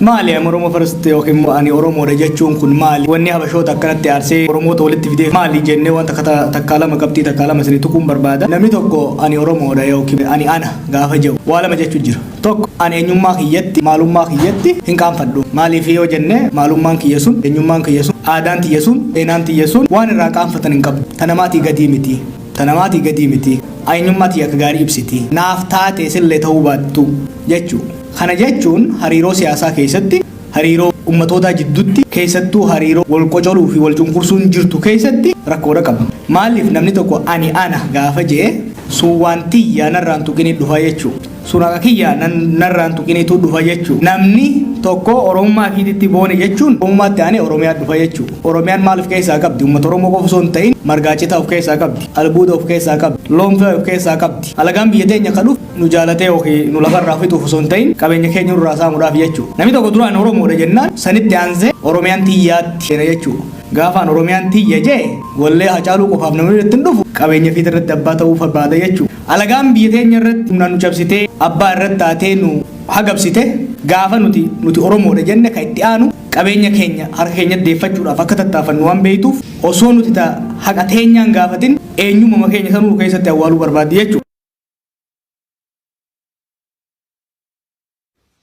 Maali Oromo First yookiin immoo ani Oromoodha jechuun kun maali? Wanni Habashoota akkanatti aarsee Oromoota walitti fidee maali jennee wanta takkaa lama qabxii takkaa lama isinii tuquun barbaada. Namni tokko ani Oromoodha yookiin ani ana gaafa jedhu waa lama jechuu jira. Tokko, ani eenyummaa kiyyatti, maalummaa kiyyatti hin qaanfadhu. Maaliif yoo jenne, maalummaan kiyya sun, eenyummaan kiyya sun, aadaan tiyya sun, seenaan tiyya sun waan irraa qaanfatan hin qabdu. Ta namaatii gadii miti. Ta namaatii gadii miti. Eenyummaa tiyya akka gaarii ibsiti. Naaf taate sillee ta'uu baattu jechuu. Kana jechuun hariiroo siyaasaa keessatti, hariiroo ummatootaa jiddutti, keessattuu hariiroo wal qocoluu fi wal cunqursuun jirtu keessatti rakkoodha qaba. Maaliif namni tokko ani ana gaafa je'e, sun waan tiyya narraa hin tuqinii dhufa jechuu. Sun haqa kiyya narraa hin tuqiniitu dhufa jechuu. Namni tokko Oromummaa ifiititti boone jechuun Oromummaatti aanee Oromiyaa dhufa jechuu. Oromiyaan maal of keessaa qabdi? Ummata Oromoo qofa osoo hin ta'in margaa citaa of keessaa qabdi, albuuda of keessaa qabdi, loon fe'u of keessaa qabdi. Alagaan biyya teenya ka dhufu nu jaalatee yookiin nu lafarraa fixuuf osoo hin ta'in qabeenya keenya nurraa saamuudhaaf jechuu. Namni tokko duraan Oromoodha jennaan sanitti aansee Oromiyaan tiyyaatti seena jechuu. Gaafa an Oromiyaan tiyya je'e wallee Hacaaluu qofaaf namni irratti hin dhufu, qabeenya ifiit irratti abbaa ta'uu barbaada jechuu. Alagaan biyya teenya irratti humnaan nu cabsitee abbaa irratti taatee nu hagabsite, gaafa nuti nuti Oromoodha jenne ka itti aanu qabeenya keenya harka keenyatti deeffachuudhaaf akka tattaafannu waan beeytuuf, osoo nuti ta haqa teenyaan gaafatin eenyummama keenya sanuu nu keessatti awwaaluu barbaaddi jechuudha.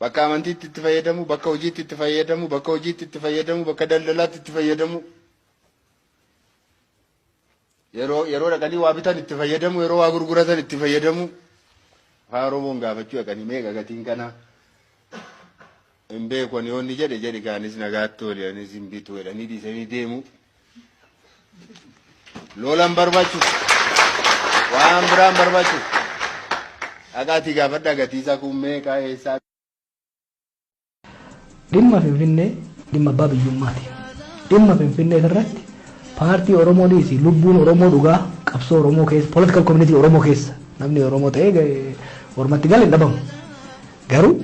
Bakka amantiitti itti fayyadamu, bakka hojiitti itti fayyadamu, bakka hojiitti itti fayyadamu, bakka daldalaatti itti fayyadamu. Yeroo yeroo dhaqanii waa bitan itti fayyadamu, yeroo waa gurguratan itti fayyadamu. Afaan Oromoon gaafachuu dhaqanii meeqa gatiin kanaa? Hin beeku ani yoonni jedhe jedhi kaanis nagaatti ooli anis hin bitu jedhanii dhiisanii deemu. Lola hin barbaachisu. Waan biraa hin barbaachisu. Dhaqaatii gaafadhaa gatii isaa kun meeqa eessaa. Dhimma Finfinnee dhimma abbaa biyyummaati. Dhimma Finfinnee irratti paartii Oromoo dhiisi, lubbuun Oromoo dhugaa qabsoo Oromoo keessa, political community Oromoo keessa namni Oromoo ta'ee ormatti gale hin dhabamu. Garuu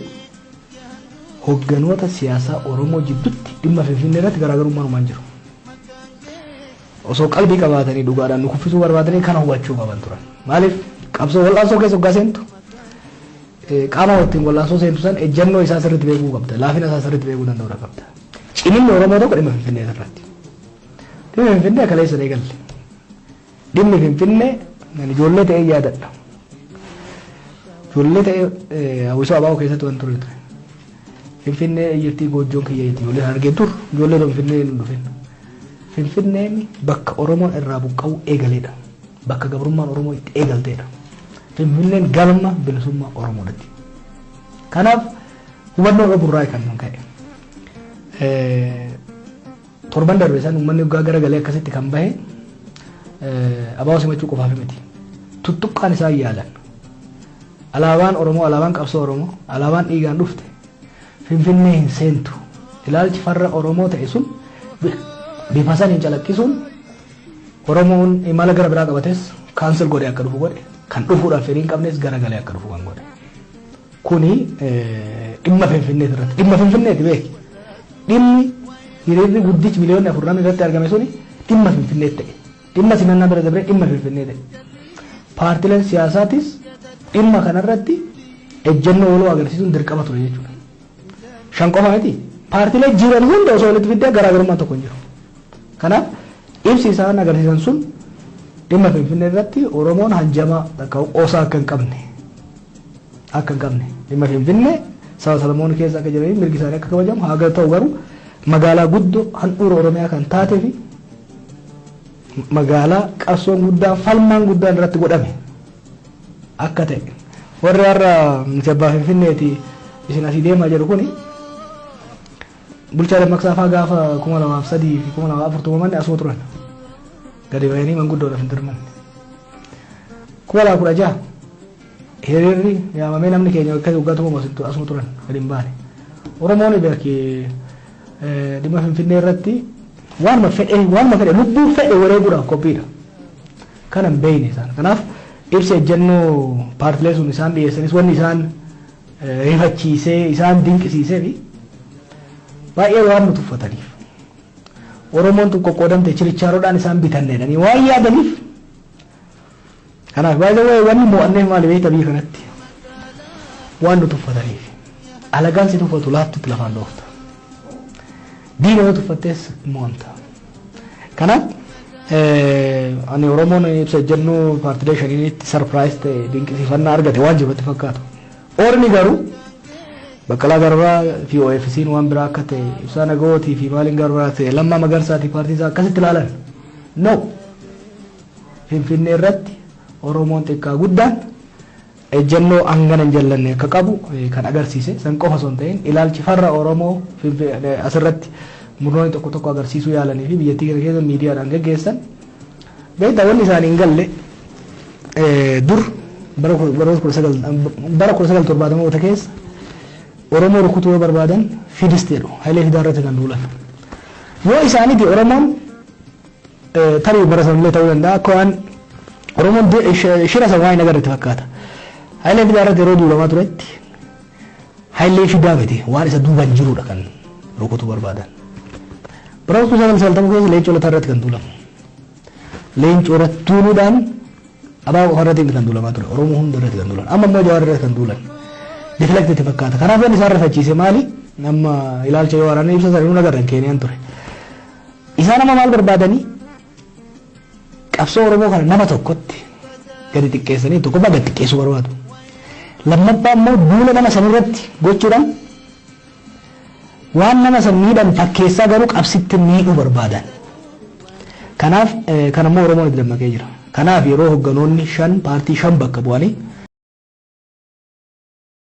hogganoota siyaasaa Oromoo jidduutti dhimma Finfinnee irratti garaagarummaan uumaan jiru. Osoo qalbii qabaatanii dhugaadhaan nu kuffisuu barbaadanii kana hubachuu qaban turan. Maaliif qabsoo wal'aansoo keessa hoggaa seentu, qaama ittiin wal'aansoo seentu san ejjennoo isaa sirriitti beekuu qabda. Laafina isaa sirriitti beekuu danda'uu qabda. Ciminni Oromoo tokko dhimma Finfinnee irratti. Dhimma Finfinnee kaleessa eegalle. Dhimmi Finfinnee ijoollee ta'ee yaadadha. Ijoollee ta'ee hawwisoo ABO keessatti waan ture ture. Finfinnee jirtii goojjoon kiyya jetti ijoolleen argee tur, ijoollee Finfinnee hin dhufin. Finfinneen bakka Oromoon irraa buqqa'uu eegaleedha. Bakka gabrummaan Oromoo itti eegalteedha. Finfinneen galma bilisummaa Oromoodhaati. Kanaaf hubannoo dhabuurraa kan nun ka'e. Torban darbe san uummanni waggaa garagalee akkasitti kan bahe ABO simachuu qofaaf miti. Tuttuqqaan isaan yaalan. Alaabaan Oromoo, alaabaan qabsoo Oromoo, alaabaan dhiigaan dhufte Finfinnee hin seentu. Ilaalchi farra Oromoo ta'e sun bifa saniin calaqqisuun Oromoon imala gara biraa qabates cancel godhee akka dhufu godhe, kan dhufuudhaaf fedhii hin qabnes garagalee akka dhufu kan godhe. Kuni dhimma Finfinnee irratti. Dhimma Finfinneeti beeki. Dhimmi hiriirri guddichi miliyoonni 4 namni irratti argame suni dhimma Finfinnee ta'e. Dhimma simannaa bira dabree dhimma Finfinnee ta'e. Paartileen siyaasaatis dhimma kanarratti ejjennoo waloo agarsiisuun dirqama ture jechuudha. Shan qofa miti. Paartilee jiran hunda osoo walitti fiddee garaagarummaan tokko hin jiru. Kanaaf ibsi isaan agarsiisan sun dhimma Finfinnee irratti Oromoon hanjama takka qoosaa akka hin qabne, dhimma Finfinnee saba Salomoon keessa akka jiranii mirgi isaanii akka kabajamu haa ta'u, garuu magaalaa guddoo handhuura Oromiyaa kan taatee fi magaalaa qabsoon guddaan, falmaan guddaan irratti godhame akka ta'e, warri har'a nuti abbaa Finfinneeti, isin asii deemaa jedhu kuni, bulchaa Dammaqsaa fa'aa gaafa 2003 fi 2004 tumamanne asuma turan, gadi bahanii manguddoodhaaf hin dirmanne. 2016 hiriirri yaamamee namni keenya akka waggaa tumamu asuma turan, gadi hin baane. Oromoon beeki, dhimma Finfinnee irratti waanuma fedhe, waanuma fedhe, lubbuu fedhe wareeguudhaaf qophiidha. Kana hin beekne isaan. Kanaaf ibsa ejjennoo paartilee sun isaan dhiyeessanis wanni isaan rifachiisee isaan dinqisiisee fi baay'ee waan nu tuffataniif. Oromoon tun qoqqoodamte chirichaaroodhaan isaan bitanneedhanii waan yaadaniif. Kanaaf baay'ee wanni mo'anneef maali beekta? Biyya kanatti waan nu tuffataniif. Alagaan si tuffatu laaftutti lafaan dhoofta. Diina yoo tuffattees mo'amta. Kanaaf ani Oromoon ibsa ejjennoo paartiilee shaniinitti surprise ta'e, dinqisiifannaa argate waan jiru natti fakkaatu. Ormi garuu Baqqalaa Garbaa fi OFC'n waan biraa akka ta'e, Ibsaa Nagawootii fi maaliin garbaa ta'e, Lammaa Magarsaatii paartiin isaa akkasitti ilaalan. No. Finfinnee irratti Oromoon xiqqaa guddaan ejjennoo hangana hin jallanne akka qabu kan agarsiise san qofa osoo hin ta'in, ilaalchi farra Oromoo asirratti murnoonni tokko tokko agarsiisuu yaalanii fi biyyattii kana keessa miidiyaadhaan geggeessan. Beektaa, wanni isaanii hin galle, dur bara 1970moota keessa Oromoo rukutuu yoo barbaadan Fidist jedhu, Hayilee Fidaa irratti kan duulan. Yoo isaaniiti Oromoon tarii bara sanillee ta'uu danda'a, akka waan Oromoon shira san waa hin agarretti fakkaata. Hayilee Fidaa irratti yeroo duulamaa turetti Hayilee Fidaa miti, waan isa duuban jirudha kan rukutuu barbaadan. Bara 1990 keessa Leencoo Lataa irratti kan duulamu. Leencoo irratti duuluudhaan ABO qofa irratti kan duulamaa ture. Oromoo hunda irratti kan duulan. Amma immoo Jawaar irratti kan duulan. Deflect itti fakkaata. Kanaaf wanni isaan rifachiise maali? Amma ilaalcha yoo waraana ibsa sana agarran Keeniyaan ture. Isaan amma maal barbaadanii? Qabsoo Oromoo kana nama tokkotti gadi xiqqeessanii, tokkoffaa gadi xiqqeessuu barbaadu. Lammaffaa immoo duula nama sanirratti gochuudhaan waan nama san miidhan fakkeessaa garuu qabsitti miidhuu barbaadan. Kanaaf kan ammoo Oromoon itti dammaqee jira. Kanaaf yeroo hogganoonni shan paartii shan bakka bu'anii